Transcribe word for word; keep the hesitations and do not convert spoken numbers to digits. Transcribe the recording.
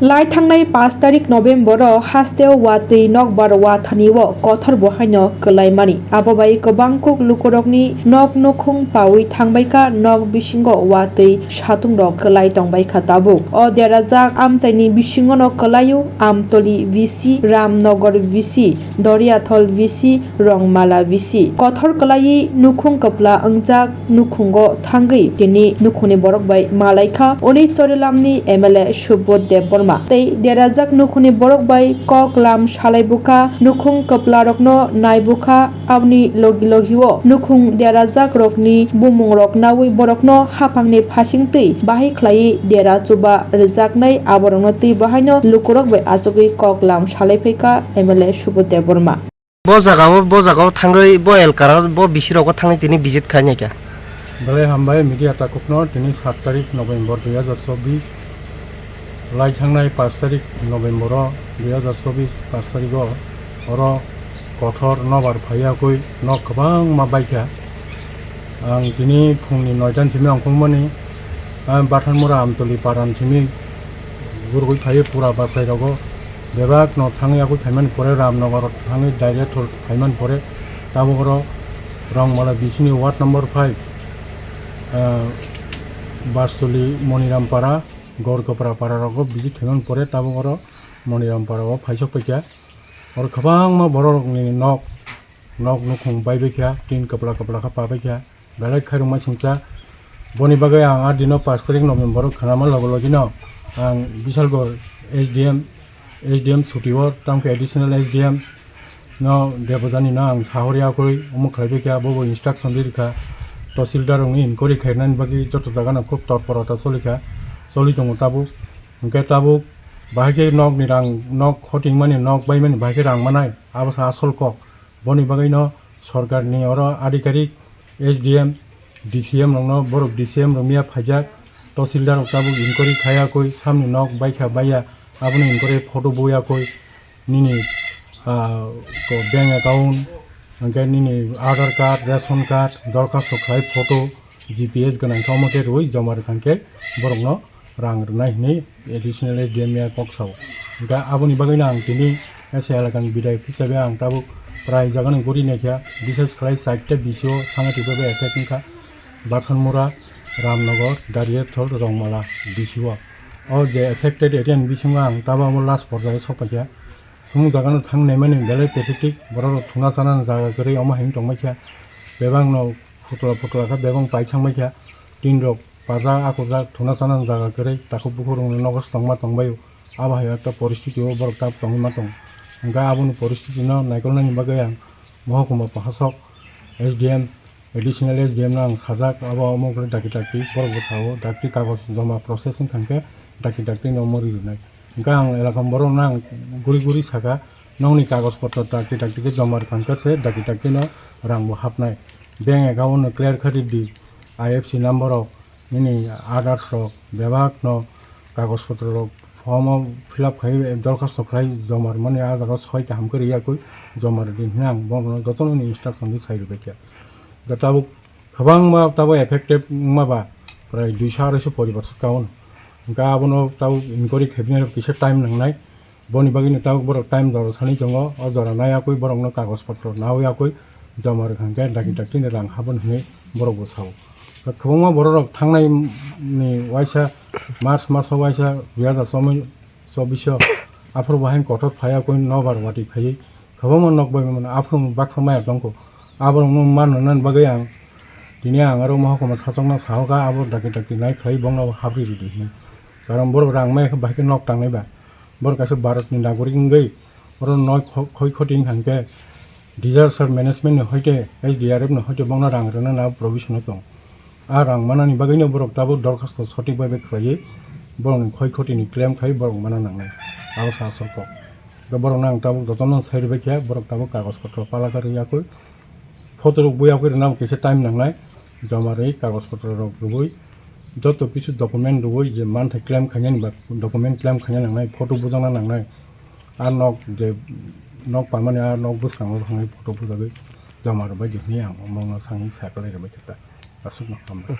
Lai thangnai pash tarik November o hasteo watwi nokbar wathanio kothor bo haino kwlaimani. Abo bai kwbang kuk lukurokni nok nukhung pawi thangbaikha, nok bisingo watwi satungrok kwlai tongbaikha tabuk. O derajak amchaini bisingono kwlaio Amtoli V C, Ramnagar V C, Doriathol V C, Rongmala V C. Kothor kwlaiwi nukhung kwpla wngjak nukhungo thangwi tini nukhungni borok bai malaikha Unis Chorilamni M L A Subodh Debbarma. Tei derajak nukhungni borok bai kok lam salaibukha, nukhung kwplarokno naibukha, aboni logi logio nukhung derajakrokni bumungrok naui borokno haphangni phasingtwi bahai khlaiwi dera chuba rwjaknai aborokno twi bahaino lukurok bai achugwi kok lam salai phaikha M L A Subodh Debbarma. Bo jagao, bo jagao thangwi, bo elkara, bo bisirokbo thangwi tini visit khai naikha. Belai hambai media takhukno tini sat tarik November dui hazar chobbish, lai thangnai pash tarik November o dui hazar chobbish pash tarik o oro kothor nobar phaiya koi nok kwbangma baikha. Ang tini phungni noita ni simi ongkhormani, ah, Bathanmura Amtoli paran simi gurgui phaiwi pura bachai rogo bebak no thangwi akui phaimani pore Ramnagar thangwi direct hor phaimani pore tabuk oro Rongmala bisini ward number five, ah, Bastoli Monirampara, Gorkopra para rogo visit phaimani pore tabuk oro Monirampara o phaisok paikha. Oro kwbangma borok rokni nok, nok nukhung baibaikha, tin kwpla kwpla khe pabaikha. Belai khairokma singcha. Boni bagwi ang a dino pash tarik November o khnama logo logino ang Bisalgor S D M, S D M chuti o, tamkhe additional S D M no Debojani no ang sahorya koi omo khlaibaikha, bobo instruction ririkha. Tahsildar rokni inquiry khairnani bagwi joto jagano khub torporota cholikha, choli tongo tabuk. Hwnkhe tabuk bahai khe nokni rang, nok khotingmani, nok baimani bahai khe rang manai, abo sa asol kok. Boni bagwino sorkarni oro adhikarik S D M, D C M rokno, borok D C M rok miya phaijak, tahsildar rok tabuk inquiry khaiya koi, samni nok baikha baiya, aboni inquiry photo buya koi, nini, ah, ko bank account, hwnkhe nini Aadhaar card, ration card, dorkhasto khlai photo, G P S gwnang khe omo khe rwui joma rwkha khe borokno rang rwnai hwnwi additional S D M ya kok sao. Hwnkhe aboni bagwino ang tini S A elakani bidayok hisabe ang tabuk prai jagano guri naikha, bishes khlai chaita B C O sangati bai effect wngkha, Bathanmura, Ramnagar, Dariathol, Rongmala B C O. O je affected area ni bisingo ang tabuk omo last porjao sokpaikha. Sumung jagano thang naimani belai pathetic, borok rok thungna chana jaga kwrwi omo hai wng tongbaikha. Bebak no phutla phutla khe bebak pai thangbaikha. Tin rok pajak akurjak thungna chana jaga kwrwi, takhuk bukhuk rokni nogo swtangma tongbaio. Abo hai ekta poristiti o borok tabuk tongwi ma tongo. Hwnkhe aboni poristiti no naikolnani bagwi ang mohokuma prohasok, S D M, additional S D M no ang sajak, abo omo wngkha dakti dakti borok bwsao dakti kagoj joma process wngkha hwnkhe dakti dakti no omo ri rwnai. Hwnkhe ang elakam borok no ang guri guri saka, nokni kagoj potro dakti dakti khe joma rwkha hwnkhe se dakti dakti no rang bo hapnai. Bank account no clear khe ridi, I F S C number rok, nini Aadhaar rok, bebak no kagoj potro rok form o fill up khai, dorkhasto khlai joma rwmani, ah jaga soi kaham khe rwya koi joma rwdi hwnwi ang bono jotono instruction di sai rwbaikha. Da tabuk kwbangma tabuk affected wngma ba prai duiso araisa poribar se kaun. Hwnkhe abono tabuk inquiry khaibini kisa time nangnai. Boni bagwino tabuk borok time jora sanwi tongo, o jora naiya kwi borokno kagoj potro nawi ya kwi joma rwkha hwnkhe dakti dakti ni rang habon hwnwi borok bo sao. Kwbangma borok rok thangnai ni waisa March maso waisa dui hazar chobbish o aphuru bo haino kotor phaiya kwi nobar watwi phaiwi kwbangma nok bai mano aphuru baksa maya tongkho. Aborokno manna nani bagwi ang tini ang aro mohokuma sachokno sahoka abo dakti dakti nai khlai bongno habri ridi hwnwi. Karon borok rang maya khe bahai khe nok tangnai ba. Borok kaisa Bharatni nagorik wngwi oro noi kho-, khoi khoti wngkha hwnkhe disaster management ni hoite S D R F ni hoite bongno rang rwna na provision o tong. A rang manani bagwino borok tabuk dorkhasto sothik bai bai khlaiwi borokni khoi khotini claim khai borok mana nangnai. Abo sa sorkok. Borokno ang tabuk jotono sai rwbaikha, borok tabuk kagoj potro palaka rwya kwi. Photo rok buya khe rwna bo kisa time nangnai, joma rwi kagoj potro rok rwui, joto kisu document rwui je manthai claim khainani ba document claim khaina nangnai, photo bujakna nangnai, a nok je nok pamani a nok bwskango thangwi photo bujagwi joma rwbaidi hwnwi ang omono sangwi saklai rwbaikha ta, aswkno hambai.